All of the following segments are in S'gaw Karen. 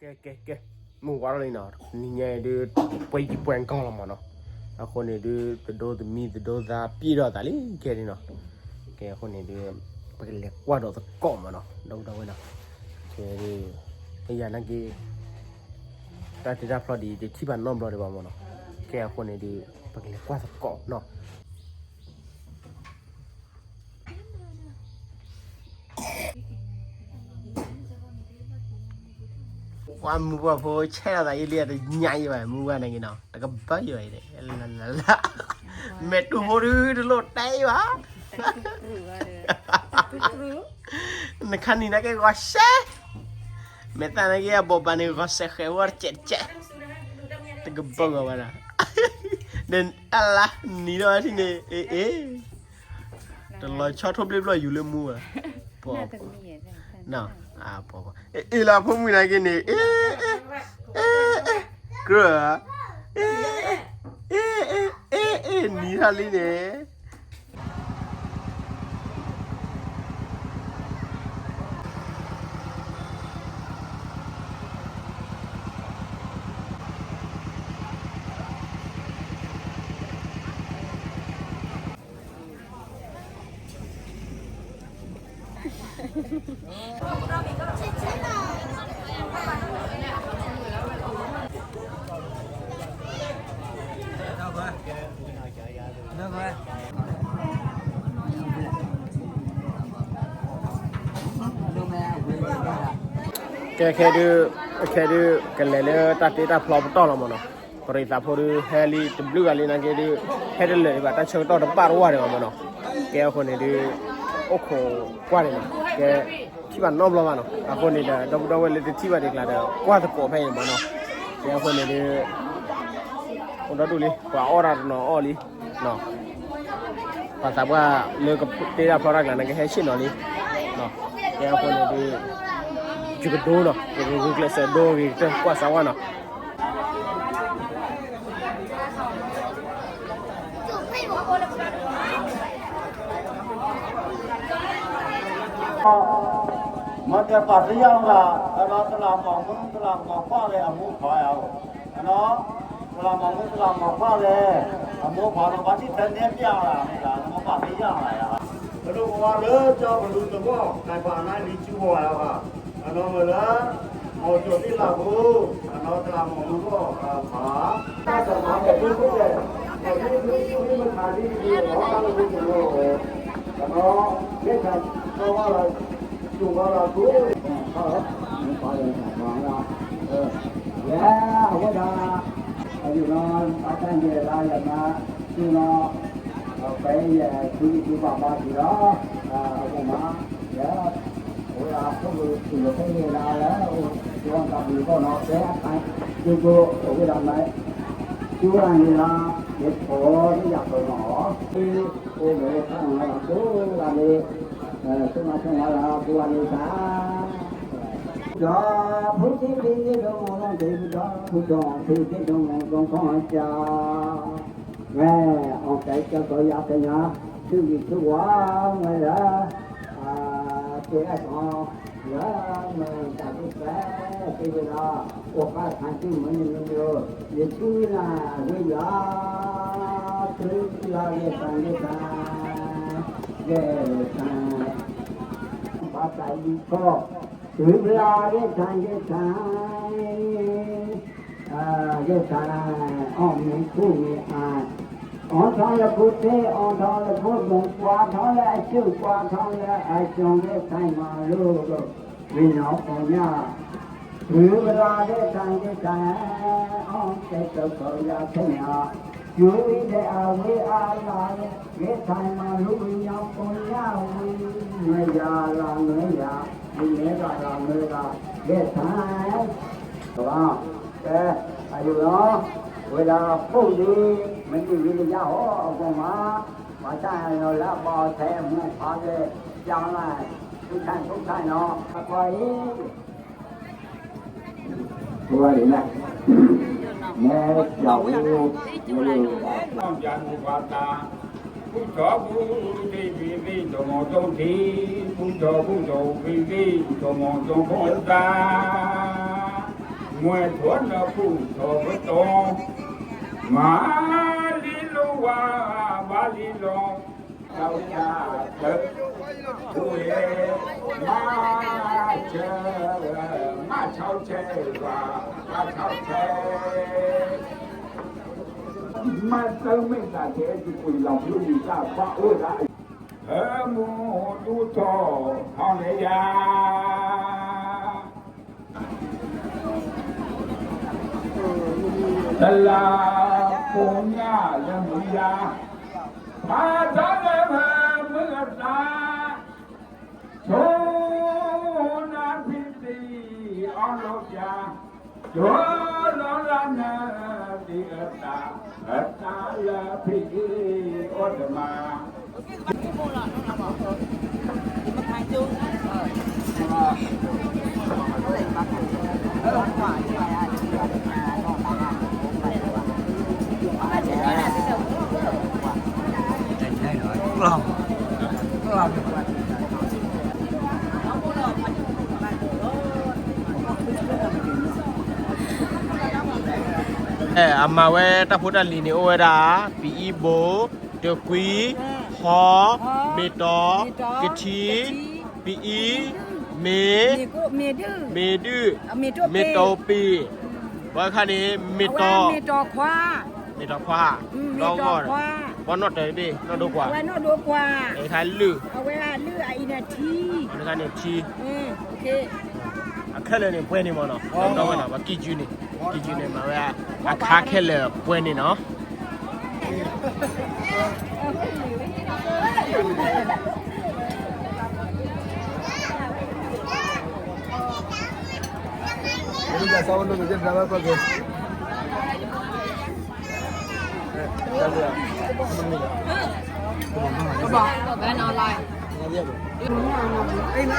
ကဲ ကဲ ကဲ, မုၢ်ဝါထီၣ်လံနီၤ, နံၤညါအံၤဒုး ပှဲၤယံၤပှဲၤကီၢ်လီၤမးနီၤ, အဃိန့ၣ်ဒုး သဒိသမံသဒိသးပျဲၢ်ဒီးသးလံ ခဲဒုးနီၤ, ကဲ အဃိန့ၣ်ဒုး ပကလဲၤကွၢ်ဒီးသကိးမးနီၤ ဒီပုၢ်ဒီဝဲၢ်နီၤ, ကဲဒုး ယၤနာ်က့ တၢ်တ့တၢ်ဖျီဒ်အံၤ တထံၣ်ဘၣ်နီတဘျီဒံးဘၣ်မးနီၤ, ကဲ အဃိန့ၣ်ဒုး ပကလဲၤကွၢ်သကိးနီၤ. ပှၤမုၢ်ပှၢ်ဖိဆဲးလီၤသးယံာ်လံတညါအံၤဘၣ် မုၢ်ဝါနာ်က့နီၤ တကဘၢယံၤဘၣ်အံၤ လၢလၢလၢ မဲာ်တူၢ်ဖိဒုးတလိၣ်တဲအံၤဘၣ် နခါနံၤနာ်က့ဂီၤစဲး, မဲာ်သၣ်နာ်က့အဘိးဘၣ်န့ၣ် ဂီၤစဲးဃဲးဝဲတကဲးတကဲး, တကဘၢဂီၤဘၣ်ဒီး, ဒီးအလါနံၤထီၣ်ထံၣ်န့ၣ် အ့ၣ်အ့ၣ်, တလီၤဆီထိၣ်ဘျ့ဘျီယူၤလၢမူဘၣ်, ပ, အ့ၣ်လီၤဖိမုၣ်နာ်က့န့ၣ် အ့ၣ်အ့ၣ်, အ့ၣ်အ့ၣ်, ကြၢး, အ့ၣ်အ့ၣ်, အ့ၣ်အ့ၣ်, နံၤထီၣ်လံန့ၣ် ကဲခဲဒုး, ခဲဒုး ကလဲၤလၢတၢ်တ့တၢ်ဖျီပတီၢ်လီၤမးနီၤ, ပရံးသးဖိဒုးဟဲလံတဘျုးဂၤလံနာ်က့ဒုး, ဟဲတလၢာ်ဒံးဘၣ် တၢ်ဆၢကတီၢ်တဘၣ်တဝၢ်ဒံးဘၣ်မးနီၤ, ကဲအဃိန့ၣ်ဒုး, အိၣ်ခိးကွၢ်န့ၣ်နီၤ, ကဲ, ထံၣ်ဘၣ်နီတဘျီဘၣ်နီၤ, အဃိန့ၣ်ဒီး ဒီပုၢ်ဒီဝဲၢ်လၢတထံၣ်ဘၣ်ဒံးကျါဒီး ကွၢ်သကိးဖဲအံၤမးနီၤ, ကဲအဃိန့ၣ်ဒုး အိၣ်ဒီဒူၣ်လံ ပှၤအီၣ်တၢ်တနီၤအီၣ်လံ, ပှၤသးပှၢ်လၢကတ့တၢ်ဖျီတၢ်ကျါန့ၣ်ကဟဲဆ့ၣ်နီၤလံ, ကဲအဃိန့ၣ်ဒုး, ယကဒိနီၤ ယကဂုာ်ကျဲးစၢးဒိဂ့ၤကတၢၢ်ကွၢ်စးဝါနီၤ မ့ၢ်တပာ်သယၣ်မး, တလးမီၤမုၢ်တလးမီၤခွါလဲၣ် အမိၢ်ဖးယၤ, တလးမီၤမုၢ်တလးမီၤခွါလဲၣ်, အမိၢ်ဖးလီၤ ဘၣ်ထံၣ်ထဲနဲပျၢ်လၢ်, မ့ၢ်တပာ်သယၣ်မးယၤ, ပဒိၣ်ကဝါလၢကၠီပလူတဂီၢ် တၢ်ပာ်နါလံၤစုဝဲယၤ, အနီၢ်မ့ၢ်လၢ မီၤစိၤသ့ၣ်လးဖိ, အနီၢ်တလးမီၤမုၢ်ဂီၢ်ဖး, တၢ်တမၤကဒုကဲ, မၤဒုဒုဒုမခးဒုဒုအီၤလၢဝဲတနီၤဝဲ, အနီၢ်, မ့ၢ်တၢ်ကီဝါလီၤ, ကၠိဝါလီၤကိး, ယဲ, အဝဲဒၣ်, အယုၢ်နီၤ ဘၣ်တၢ်န့ၣ်လၢယမါ, တုၤနီၤ, ပယဲၢ်သုကဘၣ်ဘါထံလီၤ, အဃိမး, ယဲ, အဝဲဒၣ်ဖိကစူၢ်လၢဖဲန့ၣ်လၢ, ယွၤတၢ်ဘျုးကီၢ်နီၤ ဖဲအခါ, ဒိၣ်ဒိၣ်အဝဲဒၣ်မး, တုၤဝဲဒၣ်န့ၣ်လၢ, ယထိးလၢယၤပၢၤနီၤ, အိၣ်ဒီးတၢ်မၤလီၤကိးဂၤန့ၣ်, ဆိမးဆိမးလၢကိးဂၤန့ၣ်တၢ်, ဒီးဖုသ့ၣ်ဖံသ့ၣ်ဒိၣ်မးလီၤက့ၤဒီး ဖုဒီးဖုသ့ၣ်ဒိၣ်မးဒိၣ်ခီၣ်ကၢ ဝဲ, အီၣ်ကဲကၢကီယါကညါ, ဆူဂံၢ်ဆူဝါဝဲလၢ, ကဲအသီ, လၢမတၤဒ်ပဲ, ကဲဝဲဒၣ်, အိၣ်ဃာ်ခါဆူမုၢ်နံၤမုၢ်ယိၤ, ယထံၣ်ဝဲဒၣ်ဝဲယွၤ, တုၤလၢဂ့ၢ်တၢ်ဂ့ၢ်တၢ်, ဂ့ၢ်တၢ်, ဘၣ်တၢ်လံၤကီၢ်, တုၤလၢဂ့ၢ်တၢ်ဂ့ၢ်တၢ် ယဲၢ်တၢ်, အီၣ်မ့ၤကူၣ်မ့ၤအါ, အီထီၣ်လၢဖိသ့, အီထီၣ်လၢဖိမုၣ်, ကွၢ်ထီၣ်လၢအစုၣ်, ကွၢ်ထီၣ်လၢအစုၣ်, ယဲၢ်တၢ်မၤလိ, မ့ၢ်ညီပိာ်ညါ, တုၤလၢဂ့ၢ်တၢ်ဂ့ၢ်တၢ်, အီၣ်ကဲကၢကီယါကညါ, ယိၤဝံၤဒီးအဝံၤအါလါ, ဂ့ၢ်တၢ်မၤလိ, မ့ၢ်ညီပိာ်ညါဝံၤ, မ့ၢ်ယၤလၢမ့ၢ်ယၤ, မ့ၢ်မ့ၢ်ဂၤလၢမ့ၢ်ဂၤ, ဂ့ၢ်တၢ် ကဲ, အယိာ်လီၤ, ဝဲဒၣ်ဖိလံၤ, မနုၤဝံၤလၢယၤဟီၣ်အဂီၢ်မး, ပှၤတၢ်လီၤလၢအဘီအီၤထဲအမူအဖးကဲ, ယၤလၢ, ထူထၢၣ်ထူထၢၣ်နီၤ, အခီအံၤ, ဝဲဒၣ်, နဲ, ယၤဝဲ, ပှၤတၢ်, ပူထီၣ်ပူထံၣ်ဖံဖံ ဒိၣ်မီၢ်ဒိၣ်ထံ, ပူထီၣ်ပူထီၣ်ဖံဖံ ဒိၣ်မီၢ်ဒိၣ်ဖိသၣ် မွဲၢ်ထီၣ်နၢ်ဖူးထီၣ်ပတီၢ်, မၤလံလိာ်ဝါဘၣ်လံလီၤ, တဝဲၢ်ဝဲ မၤစၢၤ, မၤဆီၣ်ထွဲဝါ, မၤဆီၣ်ထွဲ, မၤတၢ်မ့ၢ်တၢ်ထဲ ယကွံာ်လီၤဖျိမံၤတၢ်ဘၣ်အိၣ်ဒၣ် ဟဲမူဒူထီၣ်ဟီၣ်လဲယၤ တလးဖိညၣ်လၢမူယၤ, ဖးထီလၢမုၢ်အသး, ဆိနၤဖံးတံၢ်အီၣ်လိာ်ပၠး, ဆိလီၤလၢနၤဒ်အသး, အသးလၢဖံးအီၣ်တမၤ အမၤဝဲတၢ်ဖိတၢ်လံၤန့ၣ် အိၣ်ဝဲဒၣ် ပအံဘိ, တကွံ, ဟီ, မ့ၢ်တီ, ကထံ, ပအံ, မ့ၢ်, မ့ၢ်ဒုၣ်, မ့ၢ်တီပ့ၤ, ပှၤခါန့ၣ် မ့ၢ်တီ, မ့ၢ်တီခွါ, ဒီဂီၢ်, ဘီနီၣ်တၢၤတဘ့ၣ် နီၣ်ဒိကွၢ်, အဝဲနီၣ်ဒိကွၢ်, အဝဲလုၢ်, အဝဲအလုၢ်အအံၤန့ၣ်ထံ, န့ၣ်ထံ, အခဲလၢာ်န့ၣ်ပှဲၤန့ၣ်မ့ၢ်နီၤ, ဒီဝဲနီၤ ပှၤကံၢ်ကုန့ၣ်, ကံၢ်ကုန့ၣ် မၤဝဲအခါခဲလၢာ်ပှဲၤန့ၣ်နီၤ. အီၣ်ဝံၤဧ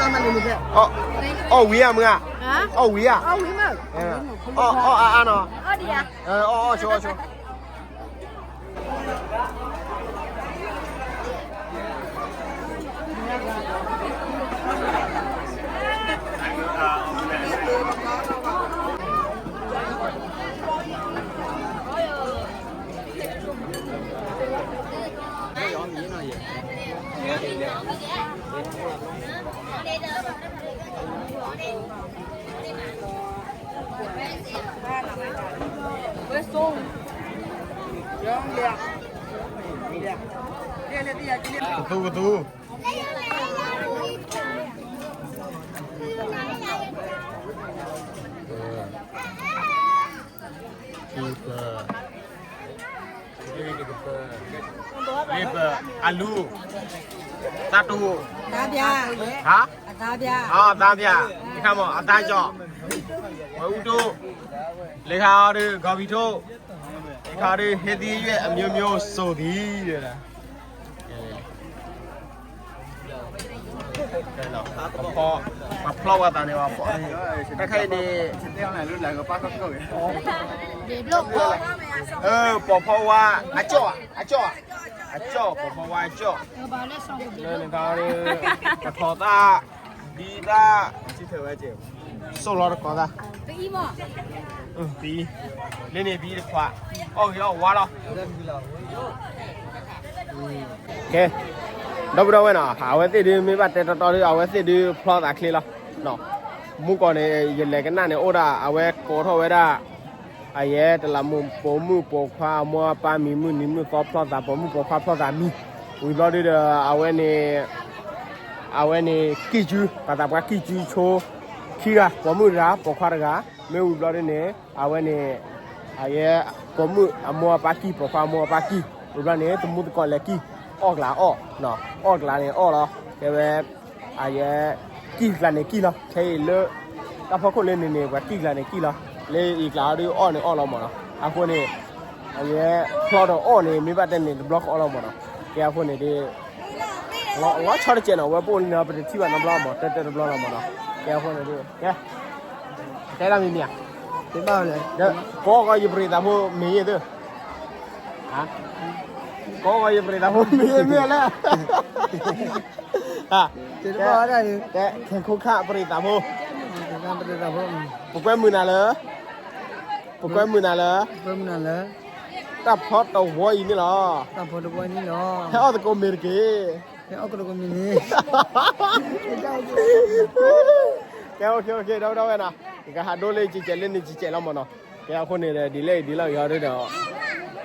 ါမုၢ်ဧါ, အီၣ်ဝံၤဧါ, အီၣ်အါအါနီၤ, အီၣ်အီၣ်ဆိအီၣ်ဆိ ကသူကသူ အလူ, တၢ်တူ, ဟါ, အသါပၠး, တခါမ့ၢ် အသါကၠီၣ်, ဝဲအူတိ, လၢခါအီၤဒုး ဂီၤဖံးထိ, လၢခါအီၤဒုး ဟဲသံယွဲၣ် အမျိုးမျိုး စိာ်သံ, ပဖျီဝဲသးန့ၣ် ပဖီ, တၢ်ခဲအံၤန့ၣ် ပိာ်ဖီဝါအကၠီၣ်, အကၠီၣ်, အကၠီၣ်, ပိာ်ဖီဝါအကၠီၣ်, လၢနခါအီၤဒုး ပထီၣ်သၣ်, ဘံသၣ်, စိၣ်လီၤတကိးသၣ်, ပအံၤ, လၢန့ၣ်ပအံၤတခွး, အီၣ်ဂ့ၤအီၣ်ဝါလီၤ. ကဲ, ဒီပုၢ်ဒီဝဲၢ်နီၤ, အဝဲသ့ၣ်ဒုးမ့ၢ်ဘၣ်တဲတီတီဒုး အဝဲသ့ၣ်ဒုးဖျီသးချ့လီၤ. မူကီၢ်န့ၣ် ယလဲၤကနၣ်န့ၣ် အိၣ်ဒၣ် အဝဲကိးထီၣ်ဝဲဒၣ် အယဲၢ်တလးမူး ပိာ်မုၣ်ပိာ်ခွါ အမိၢ်အပၢ်မံၤမုၢ်နံၤမုၢ်သီဖျီသး ပိာ်မုၣ်ပိာ်ခွါဖျီသးမံၤ, ဝံၤဘျီဒုးဒီး အဝဲန့ၣ် အဝဲန့ၣ် ကံၢ်ကု, ပှၤသးပှၢ်ကံၢ်ကုဆိ ခံဂၤ, ပိာ်မုၣ်တဂၤ ပိာ်ခွါတဂၤ, မ့ၢ်ဝံၤဘျီဒုးန့ၣ် အဝဲန့ၣ် အယဲၢ် ပိာ်မုၣ်အမိၢ်အပၢ်ကံၢ် ပိာ်ခွါအမိၢ်အပၢ်ကံၢ်, ဝံၤဘျီန့ၣ် သမူသကိးလဲၤကံၢ်, အီၣ်ကျးအီၣ်, အီၣ်ကျးန့ၣ်အီၣ်လီၤ, တဲဝဲ အယဲၢ် ကံၢ်ကျးန့ၣ်ကံၢ်လီၤ, ခဲအံၤလၢ တၢ်ဖီခိၣ်လၢန့ၣ်န့ၣ် ပှၤကံၢ်ကျးန့ၣ်ကံၢ်လီၤ, လၢအံၤကျးအီၤဒုးအီၣ်န့ၣ်အီၣ်လီၤမးနီၤ, အဃိန့ၣ် အယဲၢ် ဖျီဒီးအီၣ်န့ၣ် မ့ၢ်ဘၣ်တဲန့ၣ် တဘျီကအီၣ်လီၤမးနီၤ, ကဲအဃိန့ၣ်ဒုး လီၤဆီတကဲးနီၤ, ဝဲပအိၣ်လၢန့ၣ် ပတထံၣ်ဘၣ်နီတဘျီမး, တၢတၢတဘျီလီၤမးနီၤ, ကဲအဃိန့ၣ်ဒုး ကဲ တဲဒၣ်မံၤမံၤဧါ, ကိးကီးယပရံးသးဖိမ့ၢ်ယဲၢ်သု, ကိးကီးယပရံးသးဖိမ့ၢ်ယဲၢ်မ့ၢ်လၢ တဲ ခဲခိၣ်ခၣ်ပရံးသးဖိ, ပကွဲမုာ်နၤလၢ ပကွဲမုာ်နၤလၢ တၢ်ဖီတဝီအံၤန့ၣ်လီၤ. ဟဲအီၣ်သကိးမ့ၤတက့ၢ်. ကဲ OK OK ဒီပုၢ်ဒီဝဲၢ်နီၤ, ယကဟးဒိလၢယကဲးလၢန့ၣ်ကဲးလီၤမၢ်နီၤ. ကဲအဃိန့ၣ်ဒီး ဒ်လဲၣ်အံၤဒ်လဲၣ်အံၤဒီး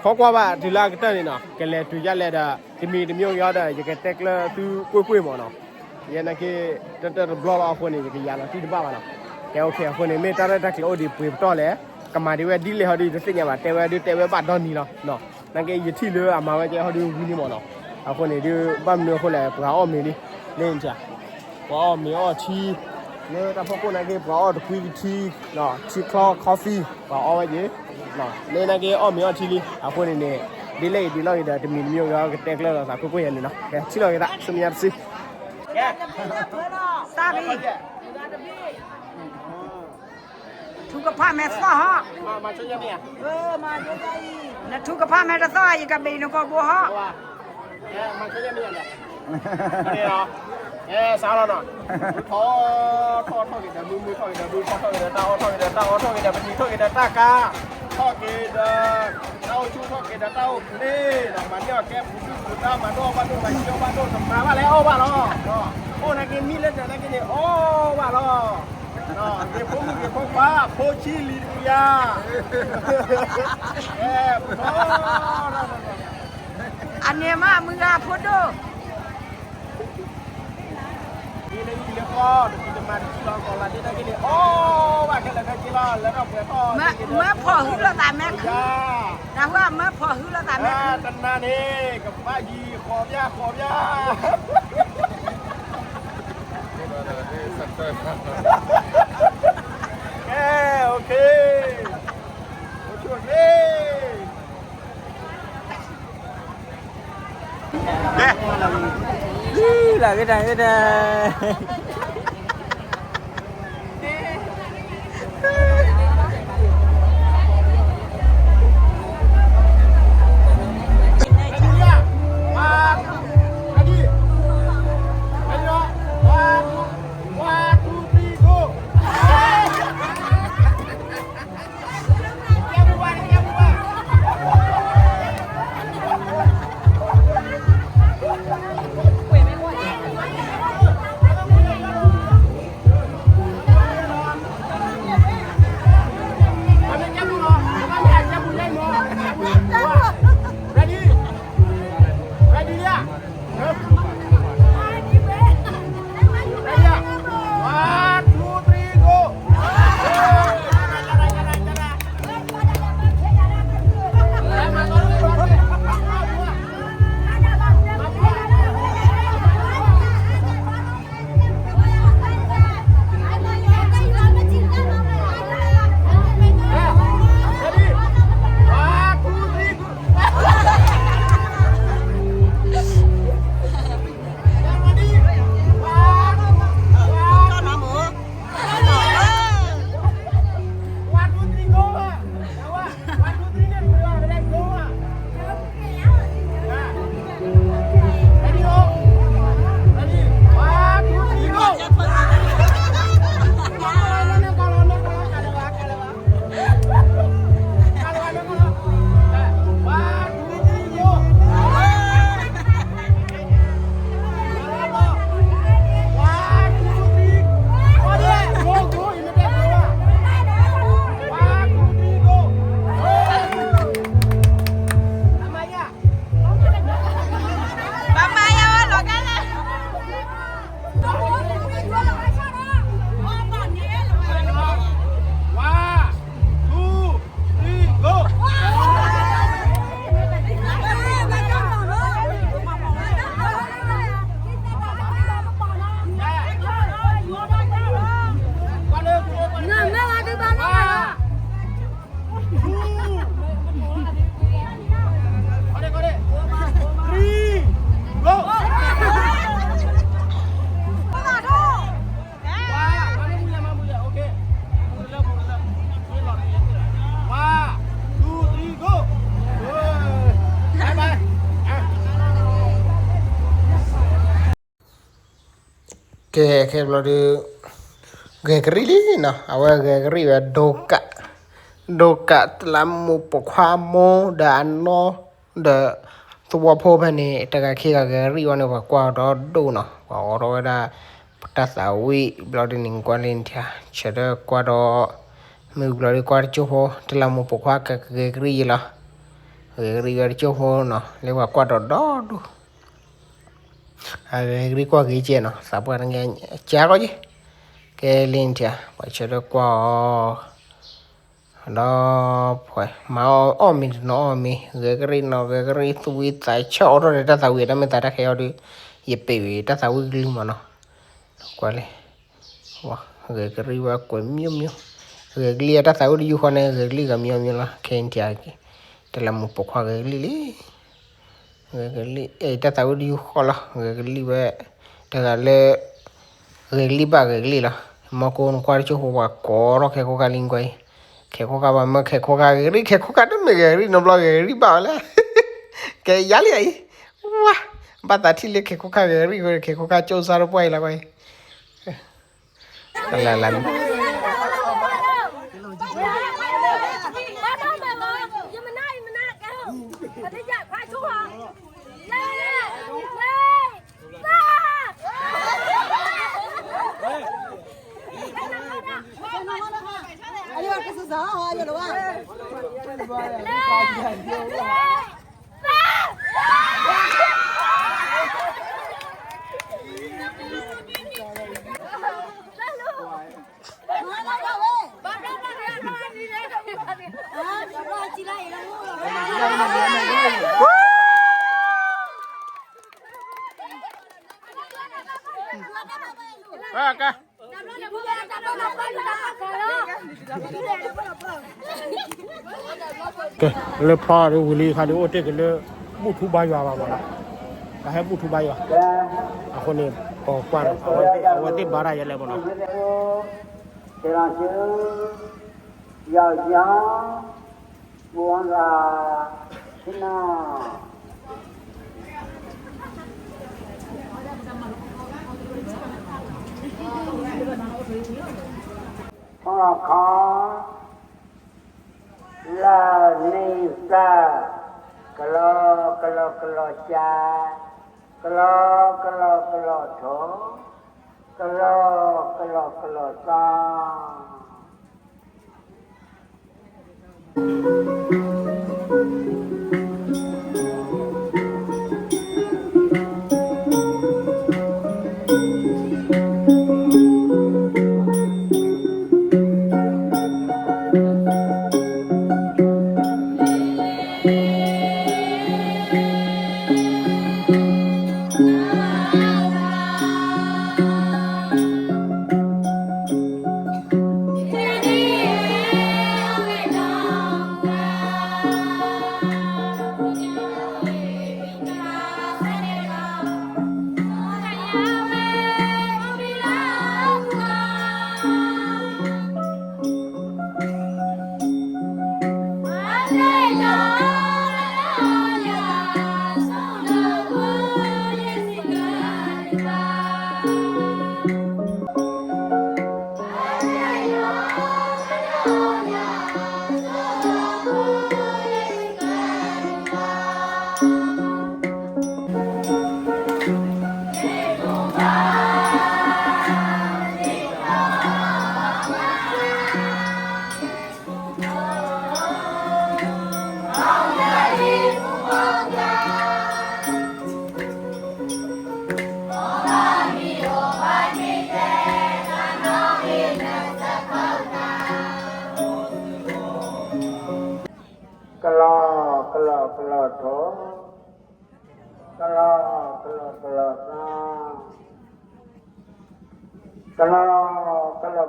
ခီကွၢ်ဘၣ်တုၤလၢအကတၢၢ်န့ၣ်နီၤ, ကလဲၤတုၤဒ်လဲၣ်ဒီး တမံၤတမံၤအံၤဒီး ယကတဲကျၢၤသုကွ့ၢ်ကွ့ၢ်မၢ်နီၤ. ယဲနာ်က့ တၢၢ်တၢၢ်တဘျီလီၤအဃိန့ၣ် ယကယၤလီၤတံၢ်တဘၣ်ဘၣ်နီၤ. ကဲ OK အဃိန့ၣ် မ့ၢ်တၢ်ရဲၣ်တၢ်ကျဲၤအိၣ်ဒံးပှ့ၤပတီၢ်လဲၣ်, ကမၤဒ်ဝဲဒ်လဲၣ်ဟီဒုး ယတသ့ၣ်ညါဘၣ်, တဲဝဲဒုးတဲဝဲဘၣ်ဒီနံၤလီၤ. နာ်က့ယထံၣ်လၢအမၤဝဲကဲဟီဒုးဝံၤန့ၣ်မၢ်နီၤ. အဃိန့ၣ်ဒုး ဘၣ်မနုၤအဃိလဲၣ် ပှၤအီၣ်မ့ၤလံ, လၢနထံၣ် ပှၤအီၣ်မ့ၤအီၣ်ထံ, လၢတၢ်ဖီခိၣ်နာ်က့ ပှၤအီၣ်တကွံကထံ, ထံချီ coffee ပှၤအီၣ်ဝဲက့ၤ, လၢနာ်က့အီၣ်မ့ၤအီၣ်ထံလံ. အဃိန့ၣ်န့ၣ် ဒ်လဲၣ်အံၤဒ်လဲၣ်အံၤဒီး တမံၤတမံၤအံၤဒီး ကတဲကျၢၤလိာ်သးကွ့ၢ်ကွ့ၢ်ယၤန့ၣ်နီၤ. ကဲ ထံၣ်လိာ်က့ၤသး ဆူမဲာ်ညါတစု စၢ်ဘံၣ်, ထူကဖၣ်မဲာ်သီၣ်ဟီ, နထူကဖၣ်မဲာ်တသီၣ် ယကဘ့ၣ်နကိာ်ဘိဟီ, စးလီၤနီၤ, ထီၣ်ထီၣ်ထီၣ်က့ၤဒီး မုၢ်မုၢ်ထီၣ်က့ၤဒီး မုၢ်ထီၣ်ထီၣ်က့ၤဒီး တၢ်အီၣ်ထီၣ်က့ၤဒီး တၢ်အီထီၣ်က့ၤဒီး ပနံၤထီၣ်က့ၤဒီး တၢ်ကါ ထီၣ်က့ၤဒီး တၢ်အိၣ်ဆူၣ်ထီၣ်က့ၤဒီး တၢ်အိၣ်ဖျ့ၣ်ဒီး မၤန့ၢ်အီၣ်ကဲပူၤဒုၣ်ပူၤဒါ မၤဒိၣ်အီၣ်ဘၣ်ဒိၣ် မၤယံၤအီၣ်ဘၣ်ဒိၣ် တမၤဘၣ်လၢအီၣ်ဘၣ်လီၤ. အိၣ်နာ်က့မံလၢတၢ်နာ်က့န့ၣ် အီၣ်ဘၣ်လီၤ. ဂ့ၤဖိမုၣ်ဂ့ၤဖိခွါ ဖိဆံလံတကယၤ, ပထီၣ် အန့ၣ်မ့ၢ်မုၢ်ဂၤအဖိဒိၣ် ဒ်လဲၣ်ဒ်လဲၣ်ဃီ တမံၤတမၤတထံၣ်လီၤကီးလၢဒ်နာ်က့န့ၣ် အီၣ်ဘၣ်ခဲလၢာ်ခဲဆ့လီၤ လၢထီၣ်ပှဲၤထီၣ် မၢဖီၣ်ဟုလိာ်သးမဲာ်ခု, တၢ်ဟူမၢဖီၣ်ဟုလိာ်သးမဲာ်ခု, တနၤန့ၣ် ကဘၣ်ယံၤဃီၤပျၢ်ဃီၤပျၢ် ကဲ OK, အိၣ်ဆူၣ်အိၣ်ချ့ ကဲ လၢဂ့ၤတၢ်ဂ့ၤတၢ် One, two, three, go! ကဲ ခဲဘျီဒုး ဂဲၤကရံၣ်လံနီၤ, အဝဲဂဲၤကရံၣ်ဝဲဒိကး, ဒိကးတလးမူးပိာ်ခွါမိၢ်ဒီးအနီၢ်ဒီး သဝီဖိဖဲန့ၣ် တဂၤခံဂၤဂဲၤကရံၣ်ဝဲန့ၣ် ပှၤကွၢ်ဒီဒိၣ်နီၤ, ပှၤအိးထီၣ်ဝဲဒၣ် တၢ်သးဝံၣ်ဘျီဒ်န့ၣ် ကွၢ်လံထံ ဆၢထၢၣ်ကွၢ်ဒီး မုၢ်ဘျီဒ်ကွၢ်တကၠိၢ်ဖိ တလးမူးပိာ်ခွါကဂဲၤကရံၣ်ယဲလီၤ, ဂဲၤကရံၣ်ဝဲတကၠိၢ်ဖိနီၤ လၢပှၤကွၢ်ဒီးဒီဒိၣ် အဂဲၤကရံၣ်ကွၢ်ဂ့ၤကဲနီၤ သးပှၢ်တဂၤ ကၢ်ကီက့ၤ, ကဲလံထံ ပှၤဆၢထၢၣ်ကွၢ်အီၤ ဒီးဖဲ မၤအီၣ်မ့ၤတနီၤအီၣ်မ့ၤ ဂဲၤကရံၣ်နီၤ ဂဲၤကရံၣ်သူၣ်ဝံသးဆၢ အိးထီၣ်ဒီးတၢ်သးဝံၣ် တၢ်မ့ၢ်သးတၢ်ခဲအံၤဒီး ယပ့ၤဝံၤတၢ်သးဝံၣ်ကလုၢ်မးနီၤ, ကွၢ်လံ ဂဲၤကလံၣ်ဝဲကွဲးမိမိ, ဂဲၤကလံၣ်အတၢ်သးဝံၣ်တယူၢ်ဃီန့ၣ် ဂဲၤကလံၣ်ဂၤမိမိလီၤ ခဲအံၤထံ တလးမူးပိာ်ခွါဂဲၤကလံၣ်လံ ဂဲၤကလံၣ် အဲ တၢ်သးဝံၣ်တယူၢ်ဃီလီၤ ဂဲၤကလံၣ်ဝဲ တဂၤလၢ ဂဲၤကလံၣ်ဘၣ်ဂဲၤကလံၣ်လီၤ, မီၢ်ကိးနကွၢ်တကၠိၢ်ဖိပှၤကိးထီၣ်ခဲခိၣ်ခါလံကွၢ်အံၤ, ခဲခိၣ်ခါဘၣ်မၢခဲခိၣ်ခါဂဲၤကလံၣ် ခဲခိၣ်ခါတမ့ၢ်ဂဲၤကလံၣ်နီတဘျီဂဲၤကလံၣ်ဘၣ်ဝဲလဲၣ်, ကဲယါလံအံၤ, ဝါ, ဘၣ်သးထံၣ်လၢခဲခိၣ်ခါဂဲၤကလံၣ် ခဲခိၣ်ခါကၠိၢ်စါတပှၢ်အံၤလီၤကွၢ်အံၤ လၢ လၢ ကဲ လၢဖျီဒ်ဝံၤလံခါဒ်အိၣ်တ့ၢ်က့ၤလၢ ဘူၣ်ထူဘါယွၤဘၣ်မးနီၤ, ပဟဲဘူၣ်ထူဘါယွၤ, အဃိန့ၣ် ပကွၢ်ဒီး အဝဲသ့ၣ်ဘါတၢ်ယဲလဲၣ်မးနီၤ ခီ လၢန့ၣ်သၢ, ကလီကလီကလီကၠါ, ကလီကလီကလီထိၣ်, ကလီကလီကလီသီ ကလီကလီကလီထိၣ်, ကလီကလီကလီသီ, ကလီကလီကလီကလီ, ကလီက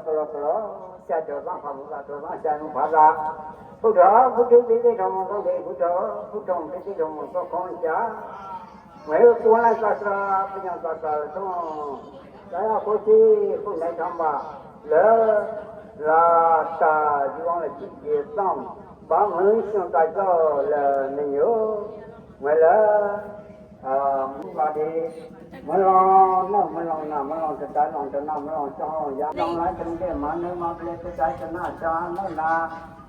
လီကလီသီ, ဖုထီၣ်ဖုထံဖံသ့ၣ်ထီၣ်မီၤသီသ့ၣ်ဖုထီၣ်, ဖုထီၣ်ဖံသ့ၣ်ထီၣ်မီၤသီခီကၠါ ဝဲကိးလၢသးစၢ် ပညိၣ်သးစၢ်လၢထီၣ်, တၢ်အဃိသ့ၣ် ဃိၣ်နဲထီၣ်ဘၣ်လၢ လၢတၢ်ယူၤအီၤလၢခံက့ၤသီၣ်, ဘၣ်မုၢ်ဆ့ၣ်နီၤသးကီၢ်လၢနညိၣ်, ဝဲလၢ မုၢ်ဘၣ်ဒ့, မုၢ်လီၤနၢ် မုၢ်လီၤနၢ် မုၢ်လီၤတတၢ်လီၤတနၢ် မုၢ်လီၤကၠီယါ လီၤလၢတမ့ၢ်မၤနၢၤမၤဖျဲး တတၢ်တနၢ်တၢ်နၢ်နၢ်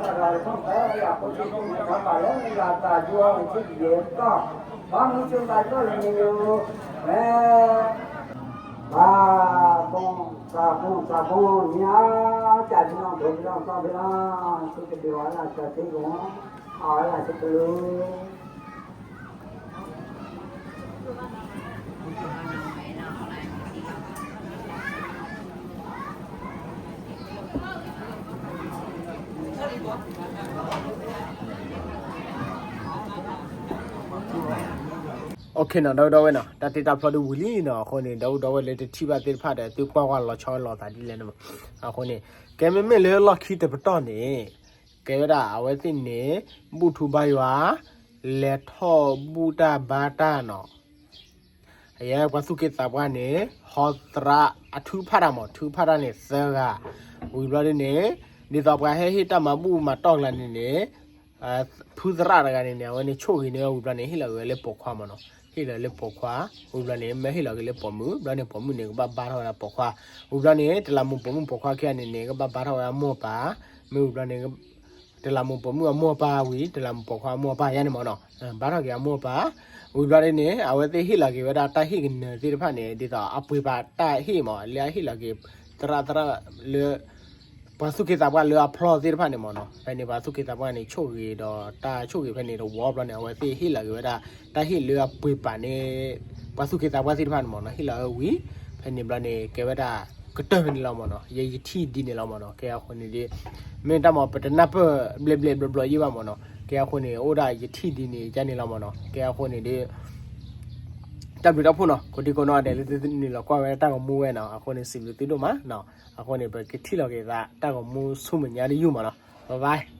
ပှၤလၢအမၤတၢ်လၢယွၤအတၢ်မၤလၢယွၤအတၢ်ဒိၣ်ထီၣ်ထီထီၣ်လၢယွၤအသးဒိၣ်အီၤန့ၣ် ဆ့ၣ်ကယဲၢ်ကီၢ်, ပှၤမုၢ်ဆ့ၣ်သးကီၢ်လၢမံၤယိၤ, ဝဲ ဘၣ်ဘီ သးဘီ သးဘီ မ့ၢ်အါ ကၢ်ဒံလီၤ ဘီဒံလီၤ ကီၢ်ဖဲလီၤ, ဆ့ကဒုးအီၤလၢအစၢၤသ့ကဝီၤ, အီၤလၢအစၢၤကလူး OK နီၤ ဒီပုၢ်ဒီဝဲၢ်နီၤ, တၢ်တ့တၢ်ဖျီဒုးဝံၤလံနီၤ, အဃိန့ၣ် ဒီပုၢ်ဒီဝဲၢ်လၢတထံၣ်ဘၣ်သ့ၣ်တဖၣ်ဒီး သုကွၢ်ကွၢ်လီၤဆီလီၤသးဒ်လဲၣ်န့ၣ်, အဃိန့ၣ် ကဲမ့မ့ၢ်လၢလီၢ်ခံတပတီၢ်န့ၣ် ကဲဝဲဒၣ်အဝဲသ့ၣ်န့ၣ် ဘူၣ်ထူဘါယွၤ လဲၤထီၣ်ဘူၣ်တၢ်ဘါတၢ်နီၤ, အယဲပှၤသူၣ်က့သးပှၢ်န့ၣ် ဟီသရၣ်အထုကဖၣ်တၢ်မး ထုကဖၣ်တၢ်န့ၣ်သၢဂၤ, ဝံၤဘျီဒ်န့ၣ် ဒ်သိးပှၤဟဲဟ့ၣ်တၢ်မၤဘူၣ်မၤတီၢ်ကျါန့ၣ်န့ၣ် ဖုသရၣ်တဂၤန့ၣ်န့ၣ် အဝဲန့ၣ်ဆိၣ်ဂ့ၤန့ၢ်ဝံၤဘျီန့ၣ် ဟ့ၣ်လီၤဝဲလၢပိာ်ခွါမးနီၤ, ဟ့ၣ်လီၤလၢပိာ်ခွါ, ဝံၤဘျီန့ၣ် မ့ၢ်ဟ့ၣ်လီၤက့ၤလၢပိာ်မုၣ် ဘျီန့ၣ် ပိာ်မုၣ်န့ၣ် ကဘၣ်ဘါထီၣ်ဝဲဒၣ်ပိာ်ခွါ, ဝံၤဘျီန့ၣ် တလးမူးပိာ်မုၣ်ပိာ်ခွါခံဂၤန့ၣ်န့ၣ် ကဘၣ်ဘါထီၣ်ဝဲဒၣ်မိၢ်ပၢ်, မ့ၢ်ဝံၤဘျီန့ၣ် တလးမူးပိာ်မုၣ်အမိၢ်အပၢ်ဝံၤ တလးမူးပိာ်ခွါအမိၢ်အပၢ်ယါန့ၣ်မ့ၢ်နီၤ, ဘါထီၣ်က့ၤအမိၢ်အပၢ်, ဝံၤဘျီဒ်န့ၣ် အဝဲသ့ၣ်ဟ့ၣ်လီၤက့ၤဝဲဒၣ်တၢ်ဟ့ၣ်ကနၢၤသ့ၣ်တဖၣ်န့ၣ် ဒ်သိးအပှ့ၤပာ်တၢ်ဟ့ၣ်မး လၢအဟ့ၣ်လီၤက့ၤ သရၣ်သရၣ်လၢ ပှၤသူၣ်က့သးပှၢ်လၢအဖျီသ့ၣ်တဖၣ်န့ၣ်မ့ၢ်နီၤ, ဖဲန့ၣ် ပှၤသူၣ်က့သးပှၢ်န့ၣ် ဆိၣ်ဂ့ၤဒီးတၢ်ဆိၣ်ဂ့ၤဖဲန့ၣ်တဝီဘျီန့ၣ် အဝဲသ့ၣ်ဟ့ၣ်လီၤက့ၤဝဲဒၣ် တၢ်ဟ့ၣ်လၢအပှ့ၤပာ်န့ၣ် ပှၤသူၣ်က့သးပှၢ်သ့ၣ်တဖၣ်န့ၣ်မ့ၢ်နီၤ ဟ့ၣ်လီၤဝဲဝံၤ, ဖဲန့ၣ်ဘျီန့ၣ် ကဲဝဲဒၣ် ကတၢၢ်ဖဲန့ၣ်လီၤမ့ၢ်နီၤ, ယဲယထံၣ်ဒ်န့ၣ်လီၤမ့ၢ်နီၤ, ကဲအဃိန့ၣ်ဒ် မ့ၢ်တၢ်မ့ၢ်ပတနၢ်ပၢၢ်ဘျဲၣ်ဘျဲၣ်ဘျီဘျီယံၣ်ဘၣ်မ့ၢ်နီၤ, ကဲအဃိန့ၣ် အိၣ်ဒၣ်ယထံၣ်ဒ်န့ၣ်ယါန့ၣ်လီၤမ့ၢ်နီၤ, ကဲအဃိန့ၣ်ဒ် တၢ်ဘျုးတၢ်ဖှိၣ်နီၤ ကိးဒံကိးနီၢ်ဂၤဒဲးလၢသုနုာ်လီၤကွၢ်ဝဲဒၣ်တၢ်ဂီၤမူဝဲနီၤ, အဃိန့ၣ် စံးဘျုးသုဒိၣ်မးနီၤ, အဃိန့ၣ် ပကထံၣ်လီၤက့ၤသးတၢ်ဂီၤမူဆူမဲာ်ညါတယုၢ်မ့ၢ်နီၤ, bye bye.